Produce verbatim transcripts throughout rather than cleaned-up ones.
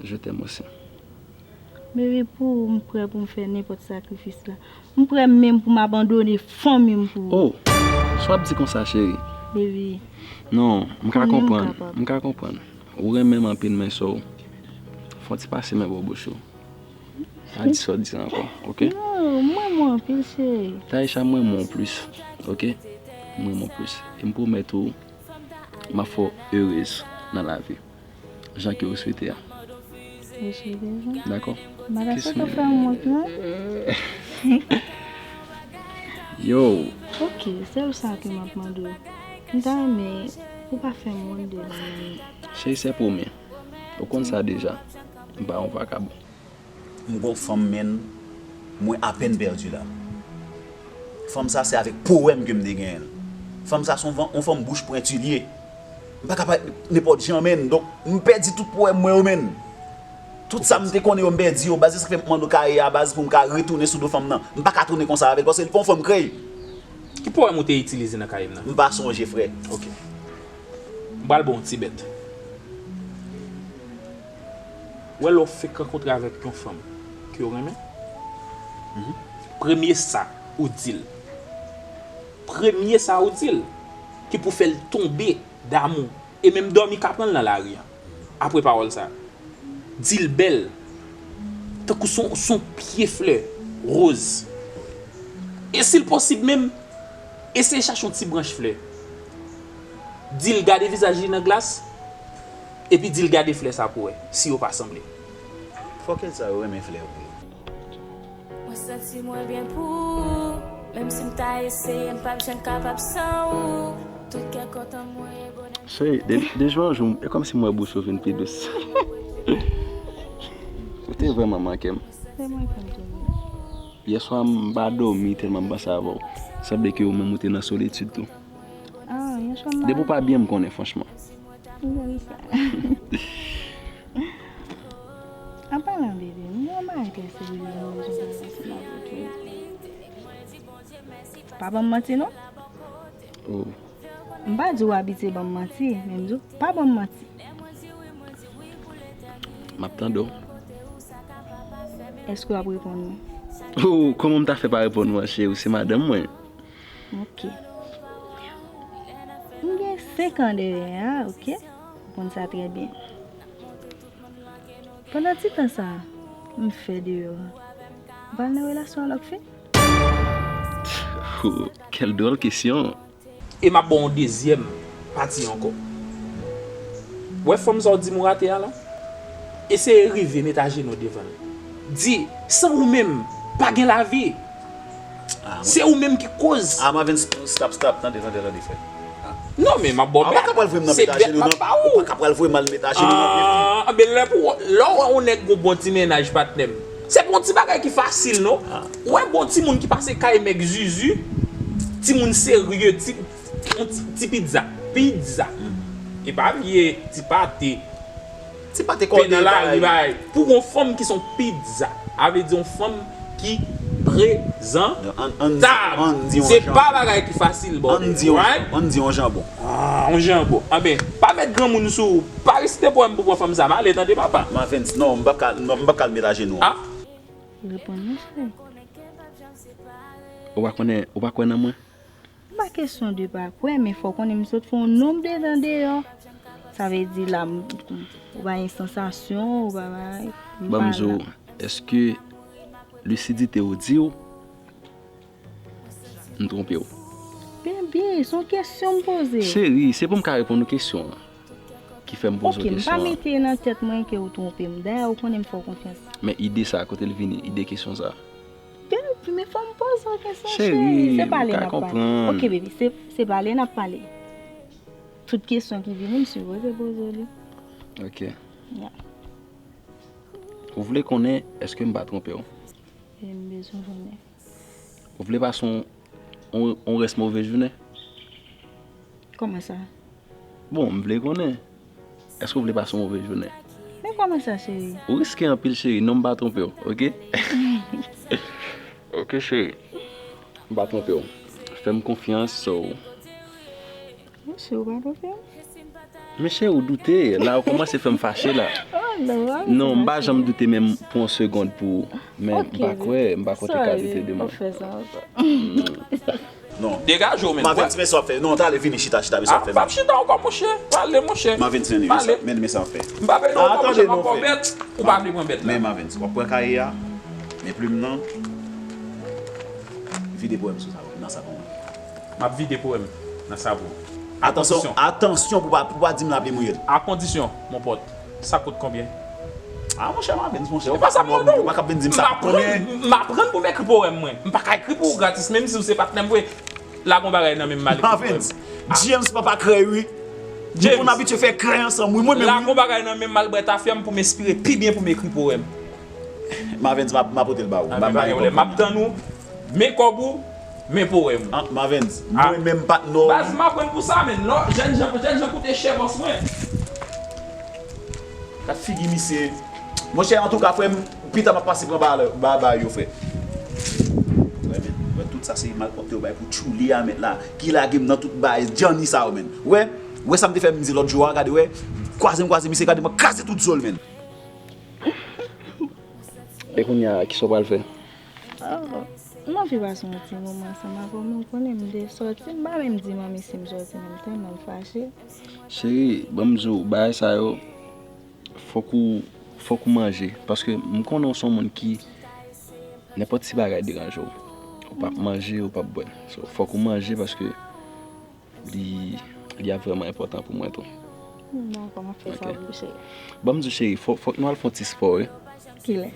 Je t'aime aussi. Baby, pou ou, m prè pou m fè nenpòt sakrifis la. M prè menm pou m abandone fanmi m pou ou. Oh, sa w ap di konsa, cheri? Baby, Non, m ka Konnen m konprann. kapab. M ka konprann. Ou renmen m anpil, men so. Fè yon ti pase men bò bouch ou. Pa di sa w di sa ankò, oke? Non, m renmen w anpil, cheri. Taïsha, m renmen w plis, oke? M renmen w plis. E m pwomèt ou, m ap fè w erez nan lavi. Jan ke ou swete a. Wi, cheri, deja. Dakò? M pa ta Kiss sot me. Fè m wont, non? Yo, Ok, sèl sa ke m ap mande w. M ta renmen ou pa fè m wont devan moun. Cheri, se pwomi. Ou konn sa deja. M pa yon vakabon. M gon fanm, men mwen apèn pèdi la. Fanm sa se avèk powèm ke m te genyen l. Fanm sa se yon van- yon fanm bouch pwenti li ye. M pa ka parèt nenpòt jan, men. Donk, m pèdi tout powèm mwen yo, men. Tout sa m te konnen yo, m pèdi yo. Baz, se sa k fè m mande w kaye a, baz, pou m ka retounen sou do fanm nan. M pa ka tounen konsa avè l, paske li pa yon fanm krèy. Ki powèm ou te itilize nan kaye m nan? M pa sonje, frè. Ok. M pral ba w yon ti bèt. Ou wè lè w fenk rankontre avèk yon fanm ke w renmen, premye sa ou di l, premye sa ou di l ki pou fè l tonbe damou, e menm dòmi ka pran l nan lari an. Apre pawòl sa, di l bèl, tankou s on, s on pye flè woz. E si l posib menm, eseye chache yon ti branch flè. Di l gade vizaj li nan glas, epi di l gade flè sa pou wè si yo pa sanble. Fòkèt sa yo renmen flè vre. Mwen santi mwen byen pou ou. Menm si m ta eseye, m p ap janm kapab san ou. Tout kè kontan mwen e bonè. Cheri, de, de jou an jou, e kòmsi m wè bouch ou vin pi dous. Ou te vrèman manke m. Se mwen ki m te vle. Yèswa m pa dòmi tèlman m panse avè w. Sanble ke ou menm ou te nan solitid tou. Ah, yon chòm. Depi w pa byen, m konnen, franchman. Ou konn sa. An palan, bebe, m gen yon bagay trè serye m bezwen pale ansanm avè w tou. Pa ban m manti, non. Oh, M pa di w abitye ban m manti, men m di w pa ban m manti. m ap tande w. Èske w ap reponn mwen? Oh, kòman m ta fè pa reponn ou an, cheri? Ou se madanm mwen. Ok. M gen senk an dèyè a, ok? Ou konn sa trè byen. Pandan ti tan sa a, m fè deyò a, m pral nan relasyon a lòt fi? Oh, quelle drôle question. E m ap ba w yon dezyèm pati ankò. Wè fanm sa w di m ou rate a la? Eseye rive met ajenou devan l. Di, san ou menm, pa gen lavi. Se ou menm ki koz. Ah, Marvens, stop, stop, tande, tande, tande, frè. Non, men m ap ba w Ah, ou pa ka pral voye m nan met ajenou nan. Ou pa ka pral voye m al met ajenou nan pye fi. Ah, ben lè pou, lè w wè yon nèg gon bon ti mennaj, patnè m. Se pa yon ti bagay ki fasil, non. Ou wè bon timoun ki pase kay nèg Zuzu, timoun serye, ti, yon ti, ti pizza. Pizza. E pa vye ti pate. Ti pate Pe nan lari, bay. Pou yon fanm ki se yon pizza, a vle di yon fanm ki prezantab. Se pa bagay ki fasil, bò. Ann di yon, ann di yon janbon. Ah, yon janbon. Anben, pa met granmoun sou ou. Pa resite pran m pou pran fanm sa. M ale, tande, papa. Marvens, non, m p ap ka, non, m p ap ka al met ajenou. Ah. Reponn mwen, frè. Ou pa konnen, ou pa kwè nan mwen? Pa kesyon de pa kwè, men fò w konnen m sot fè yon nonb de tan deyò. Sa vle di la, m, ou pa gen sansasyon, ou pa bay. M Ban m pa di w, la. Èske lisidite w di w m twonpe w? Bebe, se yon kesyon m poze. Cheri, se pou m ka reponn ou kesyon an ki fè m poze Ok, w m pa kesyon an. Mete nan tèt mwen ke ou twonpe m. Dayè, ou konnen m fè w konfyans. Men ide sa, kote l vini, ide kesyon sa? Bebe, men fò m poze w kesyon, Cheri, cheri. Se m pale ka n ap pale. konprann. Ok, bebe, se, se pale n ap pale. Tout kesyon ki vini, m sipoze poze w li. Ok. Ya. Ou vle konnen èske m pa twonpe w? E m bezwen konnen. Ou vle pase yon, yon, yon rès move jounen? Kòman sa? Bon, m vle konnen. Èske w vle pase yon move jounen? Men kòman sa, cheri? Ou riske anpil, cheri. Non, m pa twonpe w, ok? Ok, cheri. M pa twonpe w. Fè m konfyans, so. Monchè, ou pa twonpe m? Men cheri, ou doute, la ou kòmanse fè m fache la. Non, m pa janm doute menm pou yon segonn pou ou. Men m pa kwè, m pa kwè w te ka doute de mwen. Non. Degaje w, men. Mavens, men sa w ap fè. Non, t ale vini chita, chita, men sa w ap fè. M p ap chita ankò, monchè. Pale, monchè. Mavens, men, men sa w ap fè. M pa vle non, monchè, m ap pran bèt. Ou pa vle pran bèt la. Men Mavens, w ap pran kaye a, men plim nan, vide powèm sou sa, nan sa pou mwen. M ap vide powèm nan savon. Atansyon, atansyon pou pa, pou pa di m lavi mouye l. A kondisyon, mon pòt, sa kout konbyen? Ah, monchè, Mavens, monchè, ou pa ka vin di m sa kout konbyen. M aprann pou m ekri powèm mwen. M pa ka ekri pou ou gratis, menm si ou se patnè m vre. Lage yon bagay nan men m, m al ekri powèm. Mavens, James papa krèy wi. Nou konn abitye fè krèy ansanm wi, mwen menm wi. Lage yon bagay nan men m, m al bwè tafya m pou m enspire pi byen pou m ekri powèm. Mavens, m ap, m ap pote l ba ou. M ap tann ou. Men kòb ou, men powèm ou. Mavens, mwen menm patnè w. Baz, m aprann pou sa, men. Lò, jèn jan, jèn jan koute chè bòs mwen. Gad figi misye. Monchè, antouka, frè m, pita m ap pase pran ba, ba, ba yo, frè. Wè, men, wè, tout sa se malpwòpte yo bay pou Tchouli a, men la, ki lage m nan tout bagay djanni sa yo, men. Wè, wè sa m te fè m di lòt jou a, gade, wè, kwaze m kwaze misye, gade, mwen kraze tout zo l, men. E kounye a, kisa w pral fè? Oh, m anvi pase yon ti moman ansanm avè w, men w konnen m te sòti, m pa menm di manmi si m sòti, men m tèlman fache. Cheri, ban m di w, bagay sa yo, fòk ou, fòk ou manje, paske m konnen w se yon moun ki, nenpòt ti bagay deranje w. Ou p ap manje, ou p ap bwè. So, fòk ou manje, paske li, li ap vrèman enpòtan pou mwen tou. Dakò, m ap fè sa pou ou, cheri. Ban m di w, cheri, fò, fòk nou al fè yon ti spò, wi. Kilè?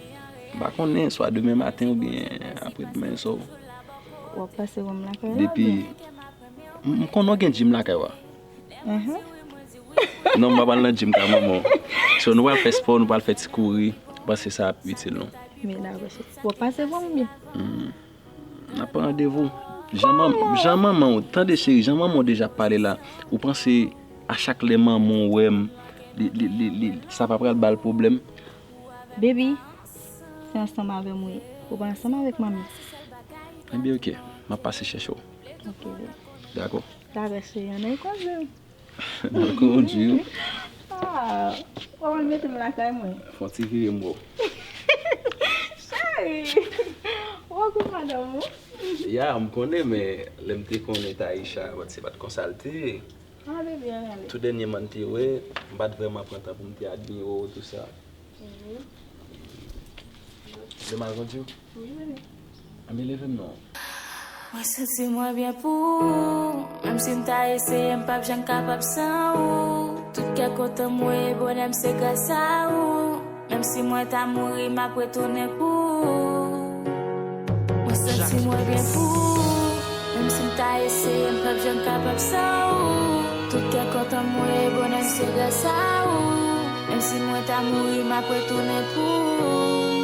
M pa konnen, swa demen maten oubyen apre demen, so. W ap pase wè m lakay la, oubyen? Depi, m, m konnen w gen gym lakay ou a. Non, m pa pral nan gym ka manman w. So, nou pral fè spò, nou pral fè ti kouri. M panse sa ap itil nou. Men dakò, cheri. W ap pase wè m oubyen? N ap pran randevou. Jan manman w, tande cheri, jan manman w deja ap pale la, ou panse a chak lè manman w wè m, li, li, li, li, sa pa pral ba l pwoblèm? Baby, se ansanm avè m ou ye. Ou pa ansanm avèk manmi. Enben, oke. M ap pase chèche w. Oke, baby. Dakò. Dakò, cheri, ann al koze. Mwen kondi wi. Ah, w ap mete m lakay mwen. Fè yon ti vire m wè w. Cheri, w ap gou madanm ou? Ya, m konnen, men lè m te konnen Taïsha, se pa t konsa l te ye. Ah, bebe, ann ale. Tou dènyèman m te wè, m pa t vrèman pran tan pou m te admire w, tou sa. Mhm. Ou vle m al kondi w? Wi, bebe. Ann leve m non. Mwen santi mwen byen pou ou. Menm si m ta eseye, m p ap janm kapab san ou. Tout kè kontan m wè bonè m se gras a ou. Menm si mwen ta mouri, m ap retounen pou ou. Mwen santi mwen byen pou ou. Menm si m ta eseye, m p ap janm kapab san ou. Tout kè kontan m wè bonè m se gras a ou. Menm si mwen ta mouri, m ap retounen pou ou.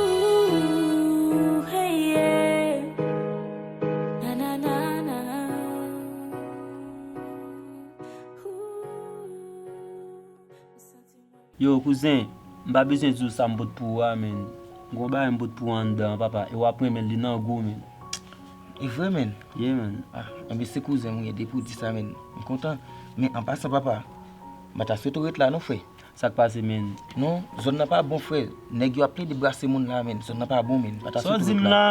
Ooh, hey, yeah. Na, na, na, na. Ooh. Yo, kouzen, m pa bezwen di w sa m pot pou ou a, men. Gon bagay m pot pou ou anndan an, papa, e w ap renmen l, li nan gou, men. E vre, men? Yeah, man. Ah, enben, se kouzen m ou ye, depi w di sa, men. M kontan. Men, an pasan, papa, m pa ta swete w ret la, non, frè. Sa k pase, men? Non, zòn nan pa bon, frè. Nèg yo ap plede brase moun la, men. Zòn nan pa bon, men. M pa ta swete w ret la. Sa w di m la?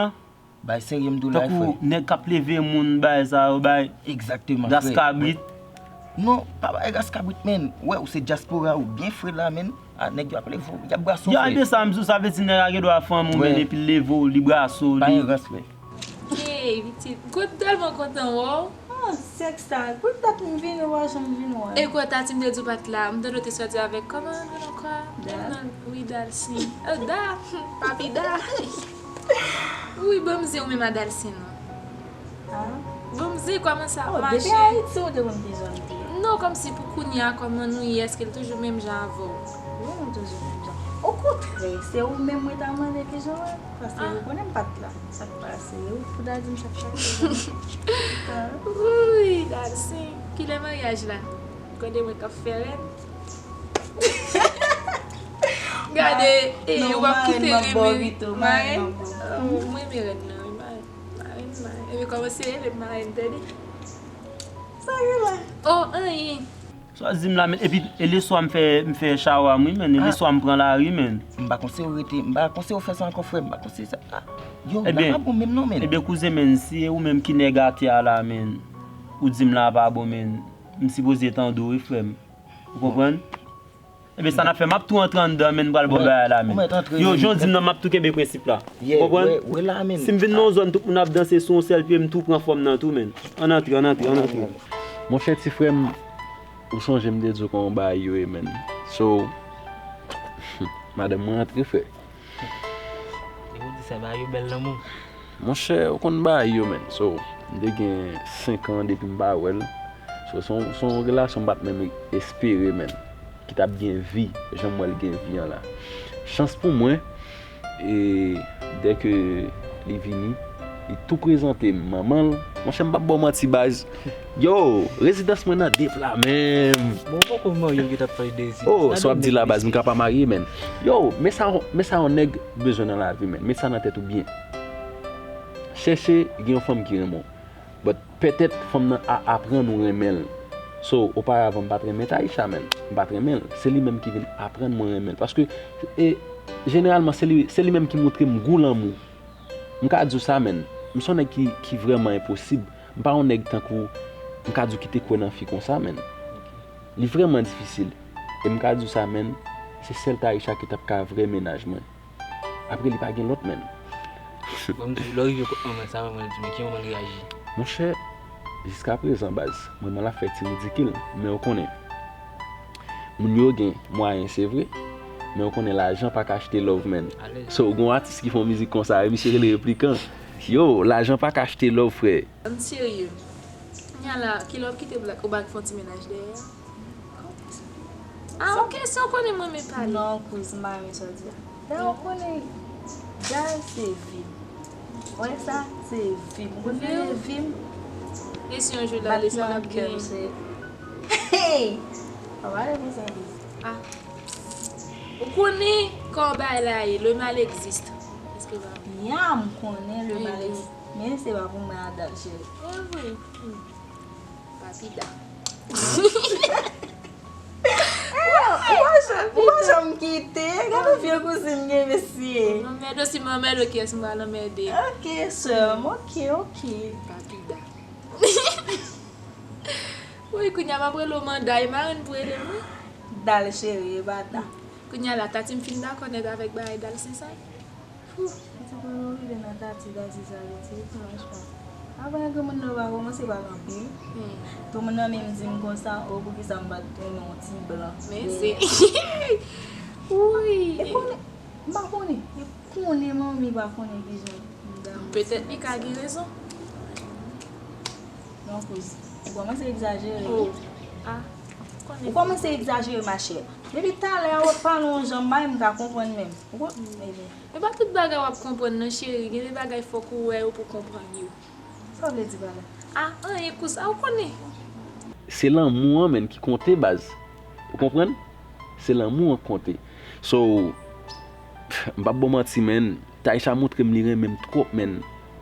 Bay serye m di w la, frè. Tankou nèg k ap leve moun, bay sa yo, bay. Egzakteman, frè. Ras kabrit. Non, pa bay ras kabrit, men. Wè, ou se dyaspora, ou byen fre la, men. A, nèg yo ap leve w, y ap brase w, frè. Yo, de sa m di w, sa vle di nèg la gen dwa fanm ou, men, epi l leve w, li brase w, li. Pa gen rans, frè. Hey, pitit, gwo tèlman kontan wè w. Ah, sèks la, pou dat m vin wè w, janm vin wè. E gwo tati m te di w pa t la, m tande w te sòti avèk kòman l rele ankò? Dal. Wi, Dalsin. Oh, Da, papi Da. Wi, bon, m di ou menm a Dalsin, non. Ah. Bon, m di kòman sa ap mache? Oh, depi Ayiti, ou te konn kijan m te ye? Non, kòmsi pou kounye a, kòman nou ye? Èske l toujou menm jan avè w? Wi, nou toujou menm jan. Okontrè, se ou menm mwen ta mande kijan w ye, paske ou konnen m pa t la. Sa k pase? Ou pou ta di m sa k pase. Wouy, Dalsin, kilè maryaj la? Gade mwen k ap fè rèn. Gade, e, w ap kite reme wi. Marenn? Oh, mwen renmen rèn nan, wi, marenn. Marenn, marenn. Epi kòmanse rele m marenn, tande? Sa gen la? Oh, anyen. Sa w di m la, men, epi e leswa m fè, m fè chawa m, wi, men, e leswa m pran lari, men. M pa konn si w rete, m pa konn si w fè sa ankò, frè m, m pa konn si sa. Ah, yo, la pa bon menm non, men. Ebyen, kouzen, men, si e ou menm ki nèg atè a la, men, ou di m la pa bon, men, m sipoze tande w, wi, frè m. Ou konprann? Ebyen, sa n ap fè, m ap tou antre anndan, men, m pral ba w bagay la, men. Yo, jan w di m nan, m ap tou kenbe prensip la. Ou konprann? Si m vin nan yon zòn, tout moun ap danse sou yon sèl pye, m tou pran fòm nan tou, men. Ann antre, ann antre, ann antre. Monchè, ti frè m, ou sonje m te di w kòman bagay yo ye, men. So, madanm mwen antre, frè. E ou di sa, bagay yo bèl nan men w. Monchè, ou konn bagay yo, men. So, m te gen senk an depi m pa wè l. So, se yon, se yon relasyon m pa t menm espere, men, ki t ap gen vi, jan m wè l gen vi an la. Chans pou mwen, e dèke li vini, li tou prezante m manman l. Monchè, m p ap ba w manti, baz. Yo, rezidans mwen nan de pla menm. Bon, ou poko marye, ou gentan ap pale de rezidans. Oh, sa w ap di la, baz, m ka pa marye, men. Yo, men sa, men sa yon nèg bezwen nan lavi, men. Met sa nan tèt ou byen. Chèche gen yon fanm ki renmen w. But petèt fanm nan a aprann ou renmen l. So, oparavan, m pa t renmen Taïcha, men. M pa t renmen l. Se li menm ki vin aprann mwen renmen l. Paske, e, jeneralman, se li, se li menm ki montre m gou lanmou. M ka di w sa, men. M se yon nèg ki, ki vrèman enposib. M pa yon nèg tankou, m ka di w ki te kwè nan fi konsa, men. Li vrèman difisil. E m ka di w sa, men, se sèl Taïcha ki t ap ka vrè mennaj mwen. Apre li pa gen lòt, men. Bon, m di, lè w rive kot manman, sa manman l di, men ki manman l reyaji? Monchè, jiskaprezan, baz, manman l ap fè ti ridikil, men ou konnen. Moun yo gen mwayen, se vre, men ou konnen lajan pa ka achte love, men. Alèz. So, gen yon atis ki fè yon mizik konsa, misye rele Replikan. Yo, lajan pa ka achte love, frè. M serye. Kounya la, kilè w ap kite Black, ou Black fè yon ti mennaj dèyè a? Ah, ok, si w konnen mwen renmen pale. Non, kouz, m pa renmen sa w di a. Dayè, ou konnen, Dayè se vi m. Ou wè sa? Se vi m. Ou konnen se vi m. E si yon jou l ale, sa n ap genyen? Hey! Pa pale konsa, kouz. Ah. Ou konnen kòman bagay la ye, le mal existe. Èske w pa konnen? Ya, m konnen le mal existe. Men se pa pou mwen, Adal, cheri. E vre. Hmm. Papida. Ou pa janm, ou pa janm kite. Gade vye kouzin gen, mesye. Lanmède osi, m anmède, kiyès m pral anmède? Ok, sè m, ok, ok. Papida. Wi, kounya m ap rele w Manda, e marenn pou rele m, wi. Dal cheri, e pa Da. Kounya la, Tati m fin dakò nèt avèk bagay Dal, se sa? Fou, se pou nou rive nan Tati, Tati sa vle di, sa mach pa. Avan granmoun nan pa kòmanse pa kanpe. Hmm. Granmoun nan menm di m konsa, o, poukisa m pa t renmen yon ti blan. Men se. Wi. E konnen, m pa konnen. E konnen manmi pa konnen kijan m damou. Petèt li ka gen rezon. Non, kouz. Ou kòmanse egzajere, wi. Oh. Ah. Ou kòmanse egzajere, machè. Depi talè a, w ap pale yon jan, m pa menm ka konprann menm. Ou konprann? Ebyen. E pa tout bagay w ap konprann non, cheri. Gen de bagay fòk ou wè yo pou w konprann yo. Sa w vle di pa la? Ah, anyen, kouz. Ah, ou konnen. Se lanmou an, menn, ki konte, baz. Ou konprann? Se lanmou an k konte. So, m p ap ba w manti, menn. Taïcha montre m li renmen m twòp, menn.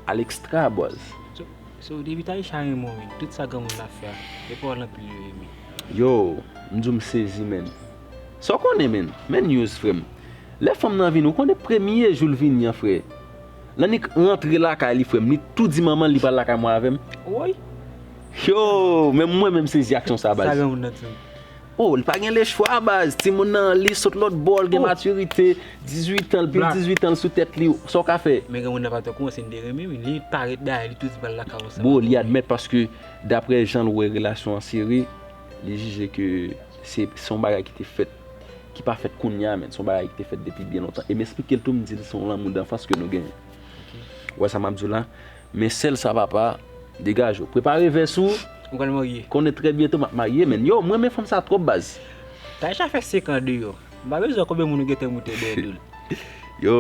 A lekstra, baz. So, so, depi Taïcha renmen w, menn, tout sa granmoun ap fè a, e pawòl anpil yo ye, menn. Yo, m di w m sezi, menn. Sa w konnen, menn? Men news, frè m. Lè fanm nan vini, ou konnen premye jou l vini an, frè. L annik rantre lakay li, frè m, li tou di manman l li pral lakay mwen avè m. Woy. Yo, menm mwen menm sezi aksyon sa, baz. Sa granmoun nan di w? Oh, li pa gen lechwa, baz. Timoun nan, li sot lòt bò, l gen matirite, dizuit an, l pil dizuit an, l sou tèt li, sa w ka fè? Men granmoun nan pa tankou w, se n te renmen, men li parèt dayè, li tou di pral lakay w ansanm avè w. Bro, li admèt paske, daprè jan l wè relasyon an sere, li jije ke se, se yon bagay ki te fèt, ki pa fèt kounye a, men se yon bagay ki te fèt depi byen lontan. E m esplike l tou, m di l se yon lanmou danfans ke nou genyen. Ok. Ou wè sa m ap di w la? Men sèl sa, papa, degaje w. Prepare vès ou. Ou pral marye. Konnen trè byento m ap marye, menn. Yo, m renmen fanm sa twòp, baz. Taïcha fè senk an deyò. M pa bezwen wè konbyen moun ou gentan moute dèyè do l. Yo,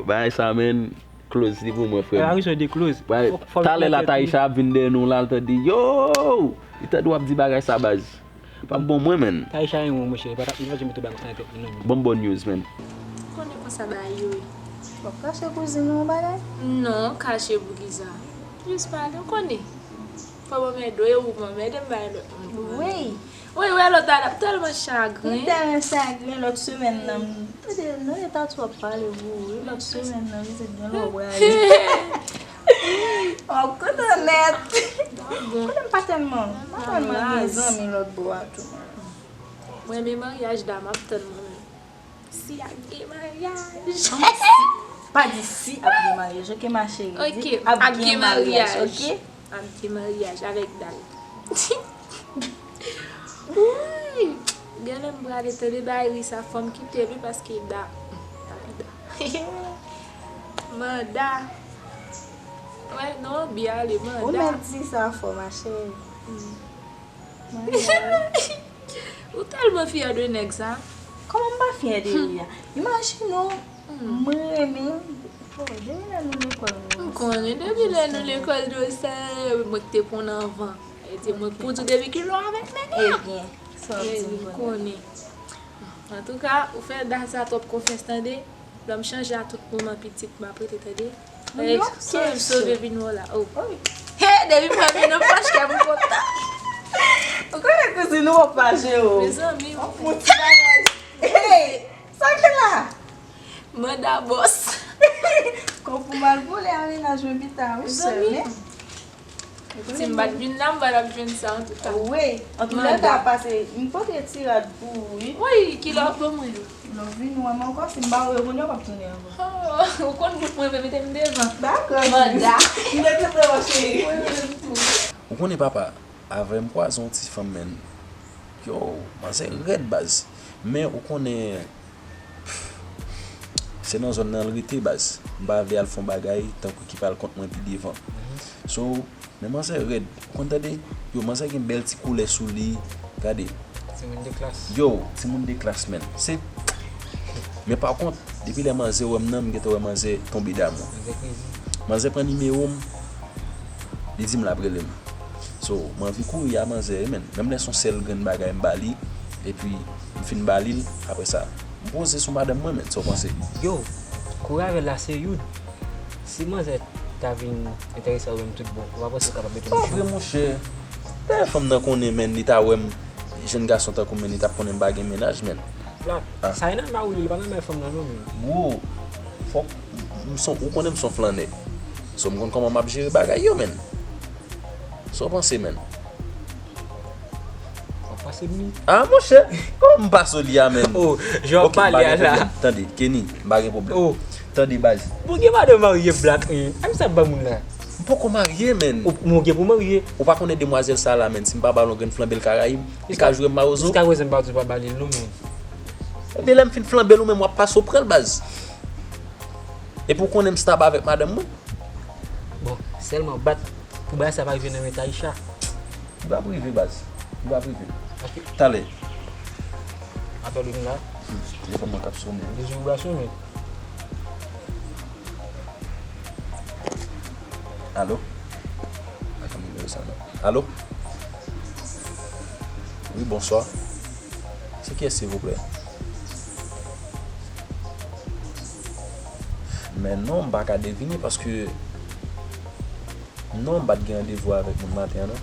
bagay sa, menn, close li pou mwen, frè m. Pa bezwen de close. Talè la, Taïcha ap vin dèyè nou la, l tande, yo! Li tande w ap di bagay sa, baz. P ap bon mwen, menn. Taïcha renmen w, monchè. Li pa t ap, li pa t janm mete bagay sa nan tèt li, non, menn. Ban m bon news, menn. Ou konnen konsa bagay yo ye. W ap kache kouzin ou yon bagay? Non, kache pou kisa? Jis pale, ou konnen. Fò m anmède w, e ou m anmède m bay lòt moun. Wi. Wi, wè lòt la, l ap tèlman chagren. M tèlman chagren lòt semèn nan. M tande nan eta twòp pale pou ou, wi. Lòt semèn nan, m se gen lè w prale. M ap kontan nèt. Konnen m pa tèlman, m pa tèlman gen zanmi lòt bò a tou. Mwen, men maryaj da m ap tann mwen menm. Si ap gen maryaj. Pa di si ap gen maryaj, oke, ma chérie? Di ap gen maryaj, oke? Ap gen maryaj avèk da l. Wi! Gen lè m prale tande Dayri sa, fò m kite l wi, paske da. Da, da. Manda. Wè, non, byen ale, manda. Ou mèt di sa fò, ma chérie. Ou tèlman fyè de nèg sa. Kòman m pa fyè de li a? Imajine w, mwen renmen l. Oh, depi lè nou lekòl nou. M konnen, depi lè nou lekòl nou sa, mwen ki te pran anvan. E di mwen kondi depi kilò avèk nèg la. Ebyen, sa w di m konnen. Antouka, ou fè da sa twòp konfyans tande. Lè m chanje a tout moman pitit m ap rete tande. Sove vin wè w la. Oh. He, depi m wè vin nan pòch kè m kontan. Ou konnen kouzin ou wap pa jere w. Mezanmi. Yon ti bagay. Hey, sa k la? Manda bòs. Kòb pou m al boule a mennaj mwen pita wi sè men. Si m pa t vin la, m pa t ap jwenn sa, antouka. Wi, antouka, pase, m pote ti rad pou ou, wi. Wi, kilè w ap ban mwen yo? Lè w vin wè m ankò, si m ba ou yo kounye a, w p ap tounen ankò. Oh, ou konn bout mwen vle mete m devan. Dakò. Manda. M te kontan, cheri. Ou konnen papa, avè m kwaze yon ti fanm, menn. Yo, manzè rèd baz. Men ou konnen, se nan zòn nan l rete baz. M pa vle al fè yon bagay tankou ki pral kont mwen pi devan. So, men manzè rèd. Ou konn tande? Yo, manzè gen bèl ti koulè sou li. Gade. Timoun de klas. Yo, timoun de klas, menn. Se, men pa kont, depi lè manzè wè m nan, m gentan wè manzè tonbe damou. Manzè krezi. Manzè pran nimewo m, li di m l ap rele m. So, m anvi kouri a manzè, menn. Menm lè se yon sèl grenn bagay m ba li, epi m fin ba li l, apre sa, m poze sou madanm mwen, menn. Sa w panse? Yo, kouri avè l la se youn. Si manzè ta vin enterese avè m tout bon, ou pa panse w kapab mete m nan chou? Pa vre, monchè. Dayè fanm nan konnen, menn, li ta wè m, jèn gason tankou m, menn, li t ap konnen m pa gen mennaj, menn. Sa e nan mari li, li pa nan men fanm nan non, menn. Bro, fòk m son, ou konnen m son flannè. So, m konn kòman m ap jere bagay yo, menn. Sa w panse, menn? W ap pase m li. Ah, monchè, kòman m pase w li a, menn? Oh, jan w ap pale a la. Tande, Kenny, m pa gen pwoblèm. Oh. Tande, baz. Bon, gen madanm marye black, hein. An sa ba moun la. M poko marye, menn. Ou, ou gen pou marye. Ou pa konnen demwazèl sa la, menn. Si m pa ba l yon grenn flanbe l Karayib, li ka joure m mawozo. Jiska prezan m pa di w pa ba li l non, menn. Ebyen, lè m fin flanbe l, ou menm w ap pase w pran l, baz. Epi w konnen m stab avèk madanm mwen. Bon, sèlman bat pou bagay sa pa rive nan men Taïcha. Li p ap rive, baz. Li p ap rive. Talè. Apèl ou la. Hmm, telefòn mwen k ap sonnen. Dezye vibration, men. Alo? Atann, nimewo sa non. Alo? Wi, bonswa. Se kiyès, silvouplè? Men non, m pa ka devine paske non, m pa t gen randevou avèk moun maten an non.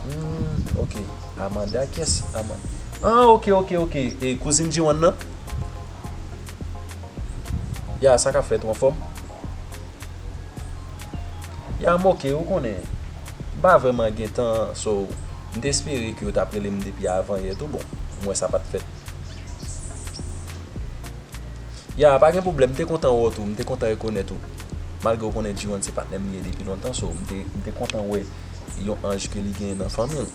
Hmm, ok. Amanda, kiyès Amanda? Ah, ok, ok, ok. E kouzin Jiwann nan? Ya, sa k ap fèt, ou anfòm? Ya, m ok, ou konnen. M pa vrèman gen tan, so, m te espere ke yo t ap rele m depi avan yè tou, bon, m wè sa pa t fèt. Ya, pa gen pwoblèm, m te kontan wè w tou, m te kontan rekonèt ou. Malgre w konnen Jiwann se patnè m li ye depi lontan, so, m te, m te kontan wè yon anj ke li genyen nan fanmi l.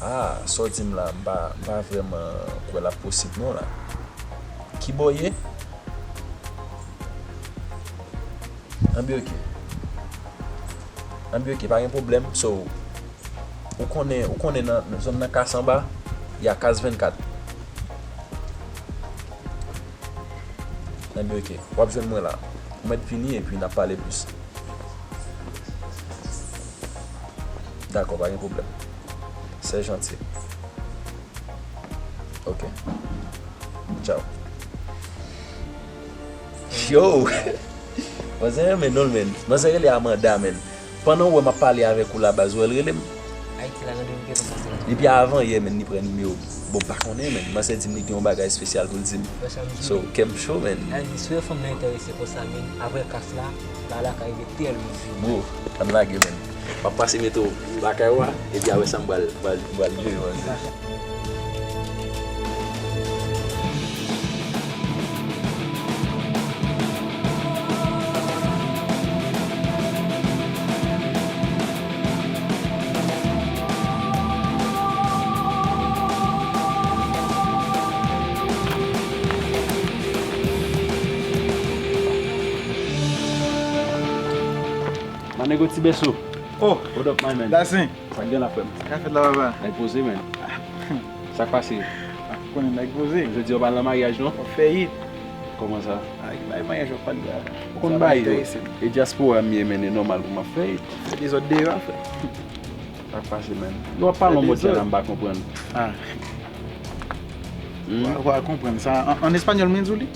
Ah, sa w di m la, m pa, m pa vrèman kwè l ap posib non la. Kibò w ye? Anbyen ok. Anbyen ok, pa gen pwoblèm. So, ou konnen, ou konnen nan, nan zòn nan Kas Anba, y a Kas vennkat. Anbyen ok, w ap jwenn mwen la. Ou mèt vini epi n ap pale plis. Dakò, pa gen pwoblèm. C'est gentil. Ok. Tchao. Yo! Manzè renmen non l, menn. Manzè rele Amanda, menn. Pandan w wè m ap pale avèk ou la, baz, ou wè l rele m. Ayiti la, nan Dominikèn, konsa se la. Depi avan yè, menn, li pran nimewo m. Bon, m pa konnen, menn. Manzè di m li gen yon bagay espesyal pou l di m. Wè sa m di. So, kè m cho, menn. Ay, si wè fanm nan enterese konsa, menn, apre kas la, la, la ka rive tèlman vit. Bro, ann lage, menn. M ap pase mete w lakay ou a, epi apre sa, m pral, pral, pral jere, pral jere. Manego ti beso. Oh, what up, my man? Dasin. Sa k gen la, frè m? Sa k ap fèt la, papa? Nèg poze, man. Sa k pase? Ou konnen nèg poze. Jodi a w pa nan maryaj, non? Ou fè it. Kòman sa? Ay, bay maryaj w ap pale la. Ou konn bay yo. E dyaspora m ye, men e nòmal pou m ap fè it. Fè dezòd deyò a, frè. Sa k pase, man? Nou ap pale yon mòd la, m pa konprann. Ah. Hmm. Ou pa konprann sa. An, an espanyòl, mwen di w li.